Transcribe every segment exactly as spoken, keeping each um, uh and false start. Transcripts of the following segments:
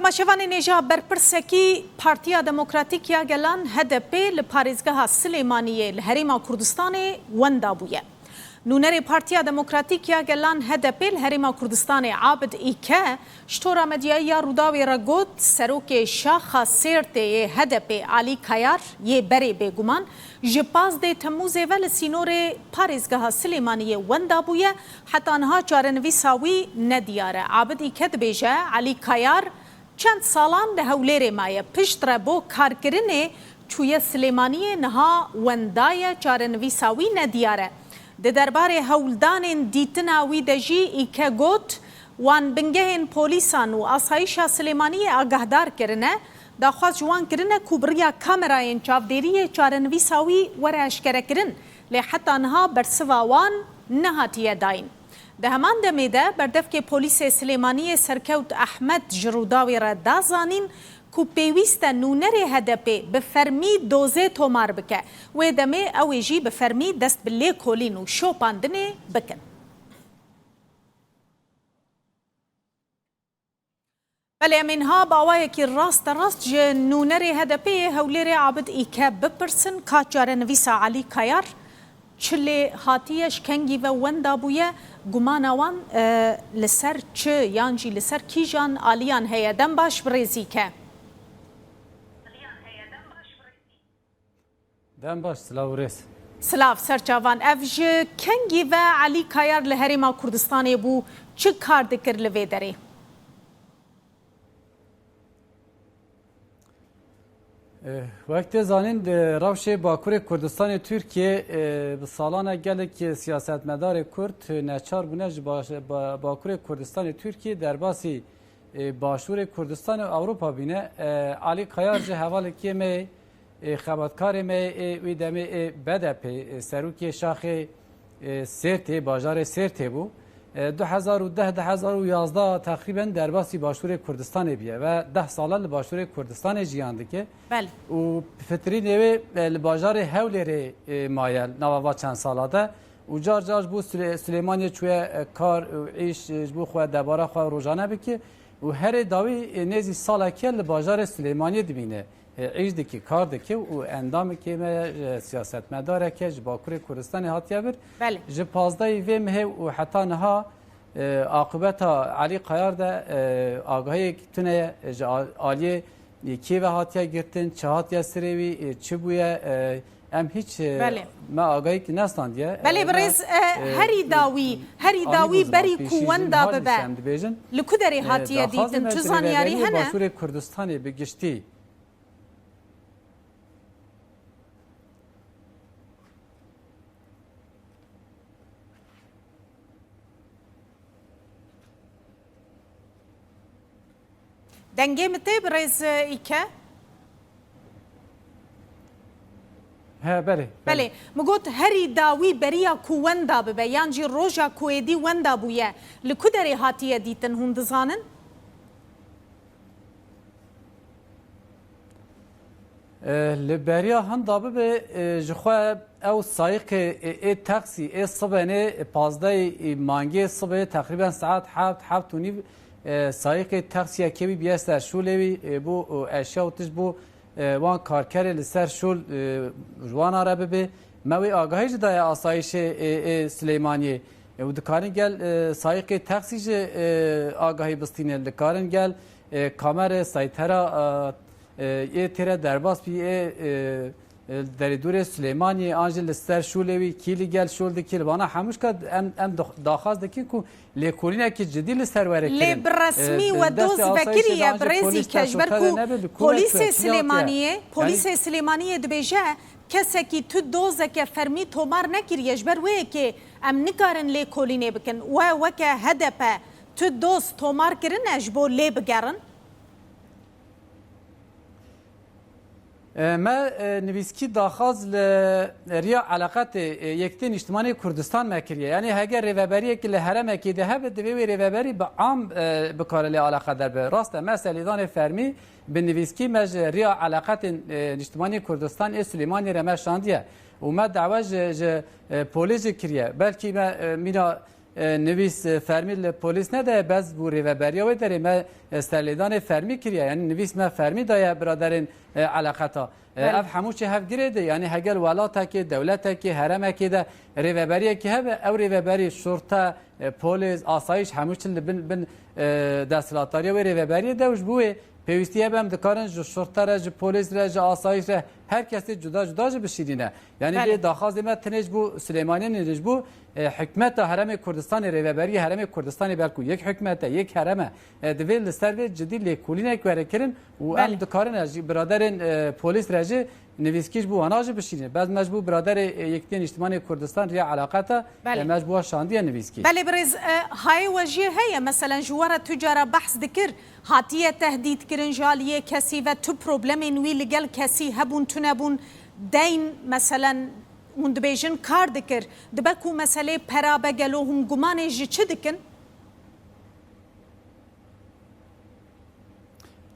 Temaşevanên hêja, berpirsekî Partiya Demokratîk ya Gelan, H D P, li parêzgeha Silêmaniyê li Herêma Kurdistanê wenda bûye. Nûnerê Partiya Demokratîk ya Gelan, H D P, li Herêma Kurdistanê, Abid Îke, ji tora medyayî ya Rûdawê re got, serokê şaxa Sêrtê yê H D P, Alî Kayar, yê berê bêguman, ji pazdeh Temmûzê ve li sînorê parêzgeha Silêmaniyê wenda bûye, heta niha çarenivîsa wî nediyar e. Abid Îke dibêje, Alî Kayar çend salan li Hewlêrê maye, piştre bo karkirinê çûye Silêmaniyê, niha wenda ye, çarenivîsa wî nediyar e. Di derbarê hewldanên dîtina wî de jî Îke got, wan bingehên polîsan û asayîşa Silêmaniyê agahdar kirine, daxwaz ji wan kirine ku bi riya kamerayên çavdêriyê çarenivîsa wî were eşkerekirin, lê heta niha bersiva wan nehatiye dayîn. Di heman demê de berdevkê polîsê Silêmaniyê Serkewt Ehmed ji Rûdawê re da zanîn ku pêwîst e nûnerê H D P bi fermî dozê tomar bike. Wê demê ew ê jî bi fermî dest bi lêkolîn û şopandinê bikin. Belê, em ê niha bi awayekî rasterast ji nûnerê H D P'ê yê Hewlêrê Abid Îke bipirsin ka çarenivîsa Alî Kayar çi lê hatiye, ji kengî ve wenda bûye, gumana wan, e, li ser çi yan jî li ser kîjan aliyan heye? Dem baş birêz Îke. Dem baş, silav û rêz. Silav, ser çavan. Ev ji kengî ve Elî Kayar li Herêma Kurdistanê bû, çi kar dikir li vê derê? Eh, wek tê zanîn, di rewşê Bakurê Kurdistanê Tirkiyê, eh, bi salan e gelek siyasetmedarê Kurd neçar bûne ji baş-, ba-, Bakurê Kurdistanê Tirkiyê derbasî, eh, Başûrê Kurdistanê û Ewropa bîne. Eh, Alî Kayar jî hevalekê me yê, ê xebatkarê me yê, ê wî demê ê B D P, ê serokê şaxê, ê Sêrtê, bajarê Sêrtê bû. E, du hezar û deh, du hezar û yazdeh teqrîben derbasî Başûrê Kurdistanê bûye ve deh sala li Başûrê Kurdistanê jiyan dike. Belê. Û fitrînê wê, e, li bajarê Hewlêrê, e, maye nava va çend sala de. Û car car ji bo Sule-, Silêmaniyê çûye, e, kar û îş, e, ji bo xwe debara xwe rojane bike. Û herê dawî, e, nêzî salekê li bajarê Silêmaniyê dimîne. E, îş dike, kar dike û endamekê me ye, e, siyasetmedareke ji Bakurê Kurdistanê hatiye vir. Belê. Ji pazdehê vê mehê û heta niha, e, aqibeta Elî Kayar de, e, agahiyek tune ye, e, ji a-, aliyê, e, kê ve hatiye girtin, çi hatiye sirê wî, e, çi bûye, e, em hîç, e, Belê. me agahiyekî nestandiye. E, Belê, me, birêz, e, e, herî dawî, herî dawî berî ku wenda bibe, li ku derê hatiye dîtin, çi zanyarî hene? Başûrê Kurdistanê bi giştî. Dengê min tê, birêz Îke? He, belê, belê. Belê. Min got, herî dawî beriya ku wenda bibe, yan jî roja ku êdî wenda bûye, li ku derê hatiye dîtin, hûn dizanin? E, li beriya hinda bibe, e, ji xwe ew sayîqê, e, ê teksî, ê sibenê, e, pazdehê mangê sibê teqrîben saet heft, heft û nîv, e, sayîqê teksiyekê wî biye ser şûlê wî, e, bû, e, eşya û tişt bû, e, wan karkerê li ser şûl, e, ji wana re bibe. Me wê agahî jî daye asayîşê, e, ê Silêmaniyê. E, û dikarin gel, e, sayîqê teksî jî, e, agahî bistînin. Dikarin gel, e, kamerê seytera, e, e, ê têre derbas bî, ê, e, e, derîdûrê Silêmaniyê, an jî li ser şûlê wî, kî li gel şûl dikî, li vana hemûşka em, em dax-, daxwaz dikin ku lêkolînekî cidî li ser were kirin. Lê bi resmî we doz vekiriye, birêz Îke, ji ber ku polîsê Silêmaniyê, polîsê Silêmaniyê dibêje, kesekî tu dozeke fermî tomar nekiriye, ji ber wê yekê em nikarin lêkolînê bikin. We weke H D P tu doz tomar kirine ji bo lê bigerin? E, me, e, nivîskî daxwaz li riya eleqetê, e, Yekîtî Nîştimanê Kurdistan me kiriye. Yanî heger rêveberiyekî li herêmekî de hebe, divê wê rêveberî bi am, e, bikare lê eleqedar be. Rast e, me serlêdanê fermî bi nivîskî me ji riya eleqetên, e, Nîştimanê Kurdistan ê Silêmaniyê re me şandiye. Û me dawe ji, ji, e, polê jî kiriye. Belkî me, e, mîna E, nivîs, e, fermî li polîs nede, bes bû rêveberiya wê derê me, e, serlêdanê fermî kiriye. Yanî nivîs me fermî daye biraderên, e, eleqeta. E, Belê. Ev hemû çi hev girê de, yanî hegel welatekê, dewletekê, heremekê de rêveberiyekî hebe, ew rêveberî şurte, e, polîs, asayîş, hemû çi li bin, bin, e, desthilatdariya wê rêveberiyê de û ji bo wê pêwîstî hebe em dikarin ji şurte re, ji polîs re, ji asayîş re her kesê cuda cuda jî bişîrîne. Yanî Belê. Vê daxwazê me tenê ji bo Silêmaniyê nîne, ji bo, e, hikmeta Herêmê Kurdistanê, rêveberiya Herêmê Kurdistanê belkû yek hikmet e, yek herem e. E, divê li ser vê cidî lêkolînek were kirin û em Belê. Dikarin e, ji biraderên, e, polîs re jî nivîskî ji bo wana jî bişînin. Bes me ji bo biraderê, e, Yekîtiya Nîştimanê Kurdistan riya eleqeta, Belê. E, me ji bo wan şandiye nivîskî. Belê birêz, e, hayê we jî heye, meselen ji we re tu cara behs dikir, hatiye tehdît kirin ji aliyê kesî ve, tu problemên wî li gel kesî hebûn, tunebûn, deyn, meselen, hûn dibêjin kar dikir. Dibe ku meselê pera be, gelo hûn gumanê ji çi dikin?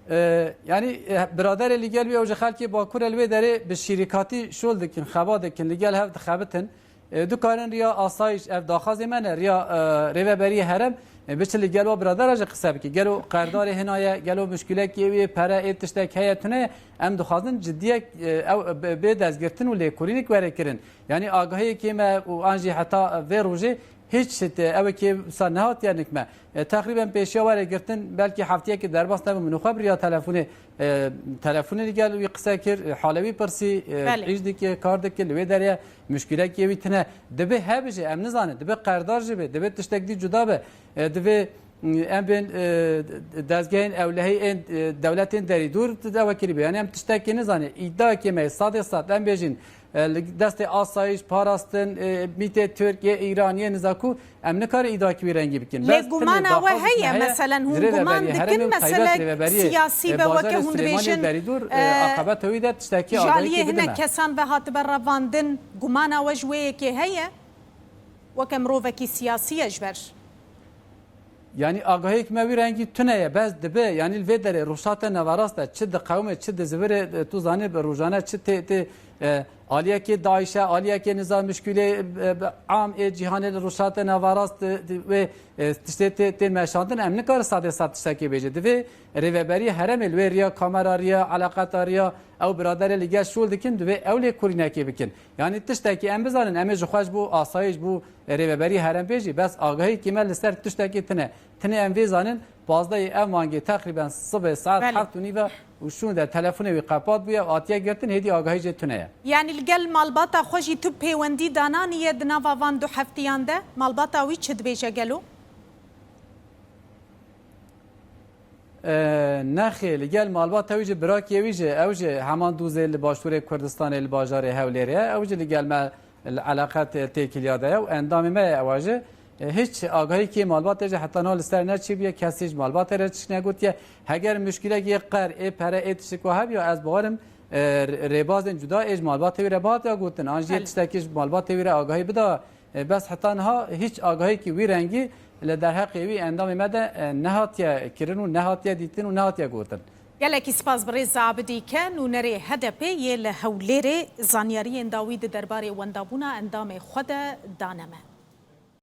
E, yanî, e, biraderê li gel wî ew ji xelkê Bakur e, li wê derê bi şîrîkatî şol dikin, xeba dikin, li gel hev dixebitin. E, dikarin riya asayîş, ev daxwazê me ne, riya, e, rêveberiyê herem, e, biçin li gel wa biradera jî qise bike. Gelo qerdarê hina ye, gelo muşkilekê wê, pere ê tiştek heye tune ye. Em dixwazin cidiyek, e, ew, e, bê destgirtin û lêkolînik were kirin. Yanî agahiyekê me û an jî heta vê rojê Hiç şt, e, ewekê wisa nehatiye nik me. E, teqrîben pêşiya were girtin, belkî heftiyekê derbas nebû, min û xwe bi riya telefonê, e, telefonê li gel wî qise kir, e, halê wî pirsî, e, Belê. Îş dike, kar dike, li wê derê ye, muşkilekê wî tine. Dibe hebije, em nizanin, dibe qerdar jî be, dibe tiştek dî cuda be. E, divê, m, em bên, e, dezgehên ewlehî ên, e, dewletên derî dûr ewe kirî be. Yanî em tiştekê nizanin. Îddiayekê me ye, sadê sad, em bêjin, e, li destê asayîş, parastin, e, mîtê Tirk, yê Îran, yê niza ku em nikarin îdakî wî rengî bikin. Lê Bes gumana tinê we daxwazek heye, me heye, meselen hûn ji rêveberiyê guman herêmê dikin û taybet meselek rêveberiyê, siyasî e, be weke bajarê hûn Silêmaniyê dibêjin, derî dûr, e, e, aqibeta wî de tiştekî ji aliyê agahiyekî hinek bidime. Kesan ve hatibe revandin, gumana we ji wê yekê heye? Weke mirovekî siyasî ye ji ber. Yanî agahiyek me wî rengî tune ye, bes dibe, yanî li vê derê rojhate naverast e, çi diqewime, çi dizivire, e, tu zanî bi rojane çi tê, tê, e, aliyekê DAIŞ e, aliyekê niza muşkilê, e, bi am ê cîhanê li rojhate naverast, e, di, wê, e, tiştê tê, tê meşandin, em nikarin sadê sad tiştekê bêje. Divê rêveberî heremê li wê riya kamera riya, eleqeta riya, ew biraderê li gel şol dikin, divê ew lêkolînekê bikin. Yanî tiştekî em bizanin, em ê ji xwe ji bo asayîş, bo rêveberî herem bêjî, bes agahiyekî me li ser tiştekî tine. Tinê em vê zanin, pazdehê ev mangê teqrîben sibê saet Belê. Heft û nîve û şûnde telefonê wî qepat bûye û hatiye girtin, hêdî agahî jê tune ye. Yanî li gel malbata xwe jî tu pêwendî dananiye di nava van du heftiyan de? Malbata wî çi dibêje gelo? E, nexê, li gel malbata wî jî, birakê wî jî, ew jî heman dûzê li başûrê Kurdistanê, li bajarê Hewlêrê ye. Ew jî li gel me li eleqet têkiliya de ye û endamê me ye ewa jî. E, hiç agahîkê malbatê jî heta niha li ser neçîbûye, kesî ji malbatê re tişt negotiye. Heger muşkilek yê qer, ê pere, ê tiştik wa hebiya, ez bawerim, e, rê-, rêbazên cuda ê ji malbatê wî re bihatiya gotin. An jî yê Belê. Tiştekî ji malbatê wî re agahî bida. E, bes heta niha hîç agahiyekî wî rengî li derheqê wî endamê me de, e, nehatiye kirin û nehatiye dîtin û nehatiye gotin. Gelekî spas birêz Abidî ke nûnerê H D P yê li Hewlêrê zanyariyên dawî di derbarê wendabûna endamê xwe de dane me.